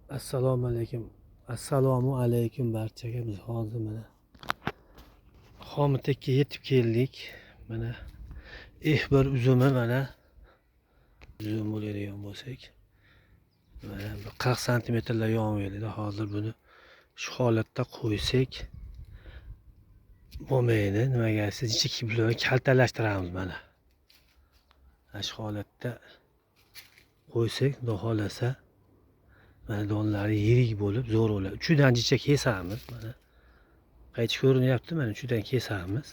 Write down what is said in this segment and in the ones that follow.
Assalomu alaykum. Assalomu alaykum barchaga. Biz hozir mana Xomitakka yetib keldik. Mana bir uzumi, mana uzum bo'ladigan bo'lsak, mana bir 40 santimetrlar yon. Hozir buni shu holatda qo'ysak bo'lmaydi. Nimaga desa, bilan kaltalashtiramiz mana. Mana shu holatda qo'ysak, xudo xohlasa, mana donlari yirik bo'lib zo'r bo'ladi. Uchidan jicha kesamiz mana. Qaychi ko'rinyapti, mana uchidan kesamiz.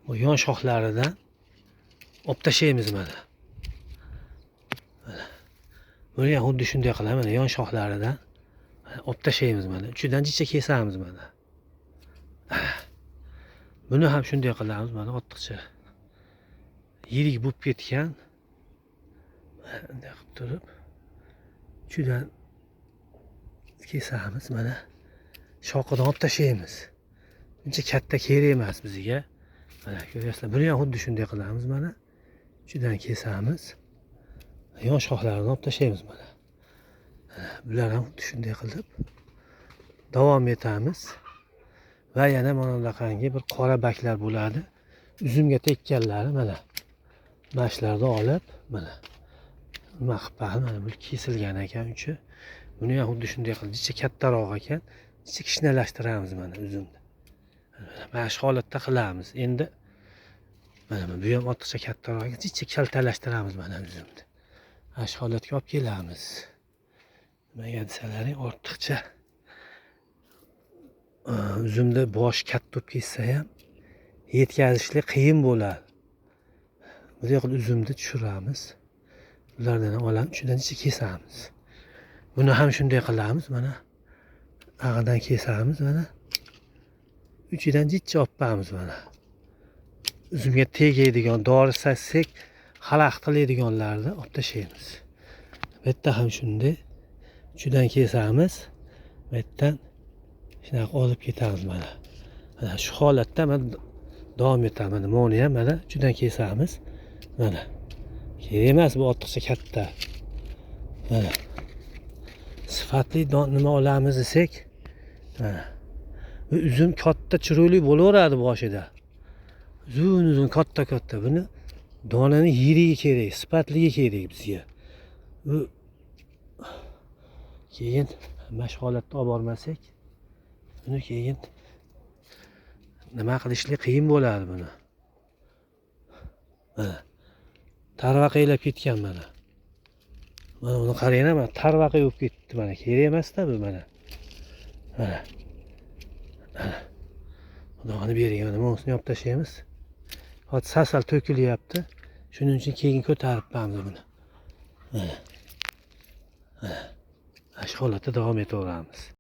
Bu yon shoxlaridan olib tashlaymiz mana. Mana. Buni ham xuddi shunday qilamiz, mana yon shoxlaridan olib tashlaymiz mana. Uchidan jicha kesamiz mana. Buni ham shunday qilamiz mana, ortiqcha yirik bo'lib ketgan. Mana bunday qilib turib uchidan kesamiz mana. Shoxidan olib tashlaymiz. Uncha katta kerak emas bizga. Mana ko'ryapsizlar. Buni ham xuddi shunday qilamiz mana. Uchidan kesamiz. Yon shoxlarini olib tashlaymiz mana. Bular ham xuddi shunday qilib davom etamiz. Va yana mana bunaqangi bir qora baklar bo'ladi. Uzumga tekkanlari mana. Mana shularni olib mana nima qilib, mana bu kesilgan ekan uchi. Buni ham xuddi shunday qilib jicha kattaroq ekan, jicha kichinalashtiramiz mana uzumni. Mana shu holatda qilamiz. Endi mana bu ham ortiqcha kattaroq ekan, jicha kaltalashtiramiz mana uzumni. Mana shu holatga olib kelamiz. Nimaga desalaring, ortiqcha uzumda bosh katta bo'lib ketsa ham yetkazishlik qiyin bo'ladi. Bunday qilib uzumni tushiramiz. Bulardan ham olamiz, uchidan jicha kesamiz. Buni ham shunday qilamiz mana. Ag'idan kesamiz mana. Uchidan jicha oppamiz mana. Uzumga tegadigan, dori sassak xalaqit qiladiganlarni olib tashlaymiz. Bu yerda ham shunday uchidan kesamiz. Bu yerdan shunaqa olib ketamiz mana. Mana shu holatda mana davom etamiz. Mana buni ham mana uchidan kesamiz. Mana. Kerak emas bu ortiqcha katta. Mana. Sifatli nima olamiz desak, mana. Bu uzum katta chiroyli bo'laveradi boshida. Uzun uzun katta katta. Buni donani yirigi kerak, sifatligi kerak bizga. Bu keyin mana shu holatda olib bormasak, buni keyin nima qilishlik qiyin bo'ladi buni. Mana. Tarvaqaylab ketgan mana. Mana buni qaranglar, mana tarvaqay bo'lib ketdi mana. Kerak emas-da bu mana. Mana. Mana. Xudoni bering, mana bunisini yopib tashlaymiz. Hozir sal-sal to'kilyapti. Shuning uchun keyin ko'taribmiz buni. Mana. Mana. Shu holatda davom etaveramiz.